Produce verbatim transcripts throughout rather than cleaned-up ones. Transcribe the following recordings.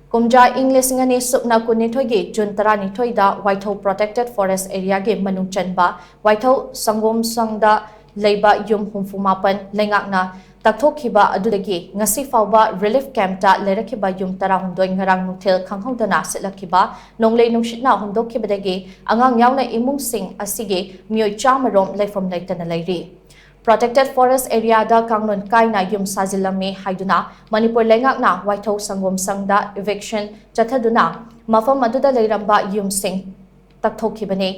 ꯀꯨꯝꯖꯥ ꯏꯪ ꯂꯤꯁꯤꯡ ꯑꯅꯤ ꯁꯨꯞꯅ ꯀꯨꯟꯅꯤꯊꯣꯏꯒꯤ ꯖꯨꯟ ꯇꯔꯥꯅꯤꯊꯣꯏꯗ ꯋꯥꯏꯊꯧ Protected Forest Areaꯒꯤ ꯃꯅꯨꯡ ꯆꯟꯕ ꯋꯥꯏꯊꯧ ꯁꯪꯒꯣꯝ ꯁꯪꯗ ꯂꯩꯕ ꯌꯨꯝ ꯍꯨꯝꯐꯨ ꯃꯥꯄꯟ ꯂꯩꯉꯥꯛꯅ ꯇꯛꯊꯣꯛꯈꯤꯕ ꯑꯗꯨꯗꯒꯤ ꯉꯁꯤ ꯐꯥꯎꯕ relief campꯇ ꯂꯩꯔꯛꯈꯤꯕ ꯌꯨꯝ ꯇꯔꯥꯍꯨꯝꯗꯣꯏ ꯉꯔꯥꯡ ꯅꯨꯡꯊꯤꯜ ꯈꯪꯍꯧꯗꯅ ꯁꯤꯠꯂꯛꯈꯤꯕ ꯅꯣꯡꯂꯩ ꯅꯨꯡꯁꯤꯠꯅ ꯍꯨꯝꯗꯣꯛꯈꯤꯕꯗꯒꯤ ꯑꯉꯥꯡ ꯌꯥꯎꯅ ꯏꯃꯨꯡꯁꯤꯡ ꯑꯁꯤꯒꯤ ꯃꯤꯑꯣꯏ ꯆꯥꯝꯃ ꯔꯣꯝ ꯂꯩꯐꯝ ꯂꯩꯇꯅ ꯂꯩꯔꯤ꯫ Protected Forest Areaꯗ ꯀꯥꯡꯂꯣꯟ ꯀꯥꯏꯅ ꯌꯨꯝ ꯁꯥꯖꯤꯜꯂꯝꯃꯤ ꯍꯥꯏꯗꯨꯅ ꯃꯅꯤꯄꯨꯔ ꯂꯩꯉꯥꯛꯅ ꯋꯥꯏꯊꯧ ꯁꯪꯒꯣꯝ ꯁꯪꯗ eviction ꯆꯠꯊꯗꯨꯅ ꯃꯐꯝ ꯑꯗꯨꯗ ꯂꯩꯔꯝꯕ ꯌꯨꯝꯁꯤꯡ ꯇꯛꯊꯣꯛꯈꯤꯕꯅꯤ꯫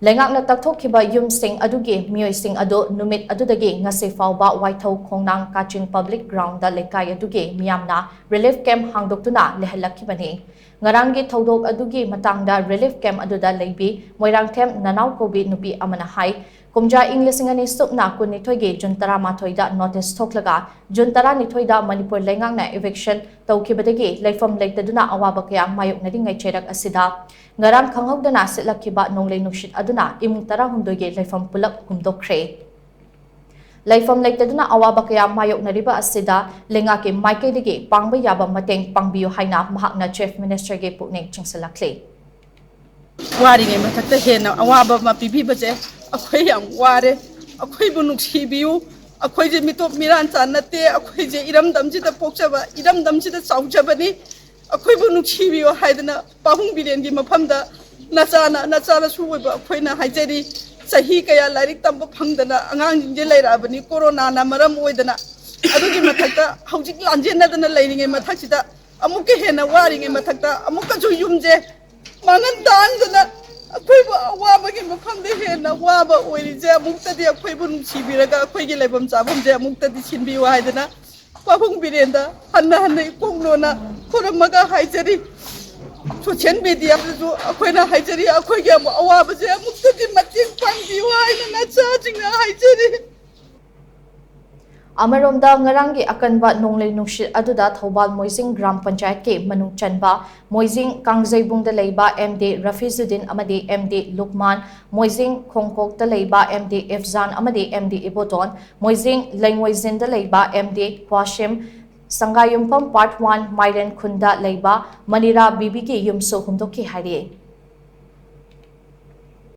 ꯂꯩꯉꯥꯛꯅ ꯇꯛꯊꯣꯛꯈꯤꯕ ꯌꯨꯝꯁꯤꯡ ꯑꯗꯨꯒꯤ ꯃꯤꯑꯣꯏꯁꯤꯡ ꯑꯗꯨ ꯅꯨꯃꯤꯠ ꯑꯗꯨꯗꯒꯤ ꯉꯁꯤ ꯐꯥꯎꯕ ꯋꯥꯏꯊꯧ ꯈꯣꯡꯅꯥꯡ ꯀꯥꯆꯤꯟ public groundꯗ ꯂꯩꯀꯥꯏ ꯑꯗꯨꯒꯤ ꯃꯤꯌꯥꯝꯅ relief camp ꯍꯥꯡꯗꯣꯛꯇꯨꯅ ꯂꯩꯍꯜꯂꯛꯈꯤꯕꯅꯤ꯫ ꯉꯔꯥꯡꯒꯤ ꯊꯧꯗꯣꯛ ꯑꯗꯨꯒꯤ ꯃꯇꯥꯡꯗ relief camp ꯑꯗꯨꯗ ꯂꯩꯕꯤ ꯃꯣꯏꯔꯥꯡꯊꯦꯝ ꯅꯅꯥꯎ ꯀꯧꯕꯤ ꯅꯨꯄꯤ ꯑꯃꯅ ꯍꯥꯏ, ꯀꯨꯝꯖꯥ ꯏꯪ ꯂꯤꯁꯤꯡ ꯑꯅꯤ ꯁꯨꯞꯅ ꯀꯨꯟꯅꯤꯊꯣꯏꯒꯤ ꯖꯨꯟ ꯇꯔꯥꯃꯥꯊꯣꯏꯗ notice ꯊꯣꯛꯂꯒ ꯖꯨꯟ ꯇꯔꯥꯅꯤꯊꯣꯏꯗ ꯃꯅꯤꯄꯨꯔ ꯂꯩꯉꯥꯛꯅ eviction ꯇꯧꯈꯤꯕꯗꯒꯤ ꯂꯩꯐꯝ ꯂꯩꯇꯗꯨꯅ ꯑꯋꯥꯕ ꯀꯌꯥ ꯃꯥꯌꯣꯛꯅꯔꯤꯉꯩ ꯆꯩꯔꯛ ꯑꯁꯤꯗ ꯉꯔꯥꯡ ꯈꯪꯍꯧꯗꯅ ꯁꯤꯠꯂꯛꯈꯤꯕ ꯅꯣꯡꯂꯩ ꯅꯨꯡꯁꯤꯠ ꯑꯗꯨꯅ ꯏꯃꯨꯡ ꯇꯔꯥꯍꯨꯝꯗꯣꯏꯒꯤ ꯂꯩꯐꯝ ꯄꯨꯂꯞ ꯍꯨꯝꯗꯣꯛꯈ꯭ꯔꯦ꯫ ꯂꯩꯐꯝ ꯂꯩꯇꯗꯨꯅ ꯑꯋꯥꯕ ꯀꯌꯥ ꯃꯥꯌꯣꯛꯅꯔꯤꯕ ꯑꯁꯤꯗ ꯂꯩꯉꯥꯛꯀꯤ ꯃꯥꯏꯀꯩꯗꯒꯤ ꯄꯥꯡꯕ ꯌꯥꯕ ꯃꯇꯦꯡ ꯄꯥꯡꯕꯤꯌꯨ ꯍꯥꯏꯅ ꯃꯍꯥꯛꯅ Chief Ministerꯒꯤ ꯄꯨꯛꯅꯤꯡ ꯆꯤꯡꯁꯤꯜꯂꯛꯂꯤ꯫ ꯋꯥꯔꯤꯉꯩ ꯃꯊꯛꯇ ꯍꯦꯟꯅ ꯑꯋꯥꯕ ꯑꯃ ꯄꯤꯕꯤꯕꯁꯦ ꯑꯩꯈꯣꯏ ꯌꯥꯝ ꯋꯥꯔꯦ꯫ ꯑꯩꯈꯣꯏꯕꯨ ꯅꯨꯡꯁꯤꯕꯤꯌꯨ꯫ ꯑꯩꯈꯣꯏꯁꯦ ꯃꯤꯇꯣꯞ ꯃꯤꯔꯥꯟꯆꯥ ꯅꯠꯇꯦ꯫ ꯑꯩꯈꯣꯏꯁꯦ ꯏꯔꯝꯗꯝꯁꯤꯗ ꯄꯣꯛꯆꯕ, ꯏꯔꯝꯗꯝꯁꯤꯗ ꯆꯥꯎꯖꯕꯅꯤ꯫ ꯑꯩꯈꯣꯏꯕꯨ ꯅꯨꯡꯁꯤꯕꯤꯌꯨ ꯍꯥꯏꯗꯅ ꯄꯥꯕꯨꯡ ꯕꯤꯔꯦꯟꯒꯤ ꯃꯐꯝꯗ ꯅꯆꯥꯅ, ꯅꯆꯥꯅꯁꯨ ꯑꯣꯏꯕ ꯑꯩꯈꯣꯏꯅ ꯍꯥꯏꯖꯔꯤ꯫ ꯆꯍꯤ ꯀꯌꯥ ꯂꯥꯏꯔꯤꯛ ꯇꯝꯕ ꯐꯪꯗꯅ ꯑꯉꯥꯡꯁꯤꯡꯁꯦ ꯂꯩꯔꯛꯑꯕꯅꯤ꯫ ꯀꯣꯔꯣꯅꯥꯅ ꯃꯔꯝ ꯑꯣꯏꯗꯅ꯫ ꯑꯗꯨꯒꯤ ꯃꯊꯛꯇ ꯍꯧꯖꯤꯛ ꯂꯥꯟꯖꯦꯟꯅꯗꯅ ꯂꯩꯔꯤꯉꯩ ꯃꯊꯛꯁꯤꯗ ꯑꯃꯨꯛꯀ ꯍꯦꯟꯅ ꯋꯥꯔꯤꯉꯩ ꯃꯊꯛꯇ ꯑꯃꯨꯛꯀꯁꯨ ꯌꯨꯝꯁꯦ ꯃꯥꯡꯍꯟ ꯇꯥꯍꯟꯗꯅ ꯑꯩꯈꯣꯏꯕꯨ ꯑꯋꯥꯕꯒꯤ ꯃꯐꯝꯗ ꯍꯦꯟꯅ ꯋꯥꯕ ꯑꯣꯏꯔꯤꯁꯦ ꯑꯃꯨꯛꯇꯗꯤ ꯑꯩꯈꯣꯏꯕꯨ ꯅꯨꯡꯁꯤꯕꯤꯔꯒ ꯑꯩꯈꯣꯏꯒꯤ ꯂꯩꯐꯝ ꯆꯥꯐꯝꯁꯦ ꯑꯃꯨꯛꯇꯗꯤ ꯁꯤꯟꯕꯤꯌꯨ ꯍꯥꯏꯗꯅ ꯄꯥꯕꯨꯡ ꯕꯤꯔꯦꯟꯗ ꯍꯟꯅ ꯍꯟꯅ ꯏꯀꯣꯛ ꯅꯣꯟꯅ ꯈꯨꯔꯨꯝꯃꯒ ꯍꯥꯏꯖꯔꯤ꯫ Social mediaꯗꯁꯨ ꯑꯩꯈꯣꯏꯅ ꯍꯥꯏꯖꯔꯤ, ꯑꯩꯈꯣꯏꯒꯤ ꯑꯃꯨꯛ ꯑꯋꯥꯕꯁꯦ ꯑꯃꯨꯛꯇꯗꯤ ꯃꯇꯦꯡ ꯄꯥꯡꯕꯤꯌꯨ ꯍꯥꯏꯅ ꯅꯆꯥꯁꯤꯡꯅ ꯍꯥꯏꯖꯔꯤ꯫ ꯑꯃꯔꯣꯝꯗ ꯉꯔꯥꯡꯒꯤ ꯑꯀꯟꯕ ꯅꯣꯡꯂꯩ ꯅꯨꯡꯁꯤꯠ ꯑꯗꯨꯗ ꯊꯧꯕꯥꯜ ꯃꯣꯏꯖꯤꯡ ꯒ꯭ꯔꯥꯝ ꯄꯟꯆꯥꯌꯠꯀꯤ ꯃꯅꯨꯡ ꯆꯟꯕ ꯃꯣꯏꯖꯤꯡ ꯀꯥꯡꯖꯩꯕꯨꯡꯗ ꯂꯩꯕ ꯑꯦꯝ ꯗꯤ ꯔꯐꯤꯖꯨꯗꯤꯟ ꯑꯃꯗꯤ ꯑꯦꯝ ꯗꯤ ꯂꯨꯛꯃꯥꯟ, ꯃꯣꯏꯖꯤꯡ ꯈꯣꯡꯀꯣꯛꯇ ꯂꯩꯕ ꯑꯦꯝ ꯗꯤ ꯏꯐꯖꯥꯟ ꯑꯃꯗꯤ ꯑꯦꯝ ꯗꯤ ꯏꯕꯣꯇꯣꯟ, ꯃꯣꯏꯖꯤꯡ ꯂꯩꯉꯣꯏꯖꯤꯟꯗ ꯂꯩꯕ ꯑꯦꯝ ꯗꯤ ꯈ꯭ꯋꯥꯁꯤꯝ, ꯁꯪꯒꯥꯌꯨꯝꯐꯝ ꯄꯥꯔꯠ ꯋꯥꯟ ꯃꯥꯏꯔꯦꯟ ꯈꯨꯟꯗ ꯂꯩꯕ ꯃꯅꯤꯔꯥ ꯕꯤꯕꯤꯒꯤ ꯌꯨꯝꯁꯨ ꯍꯨꯝꯗꯣꯛꯈꯤ ꯍꯥꯏꯔꯤ꯫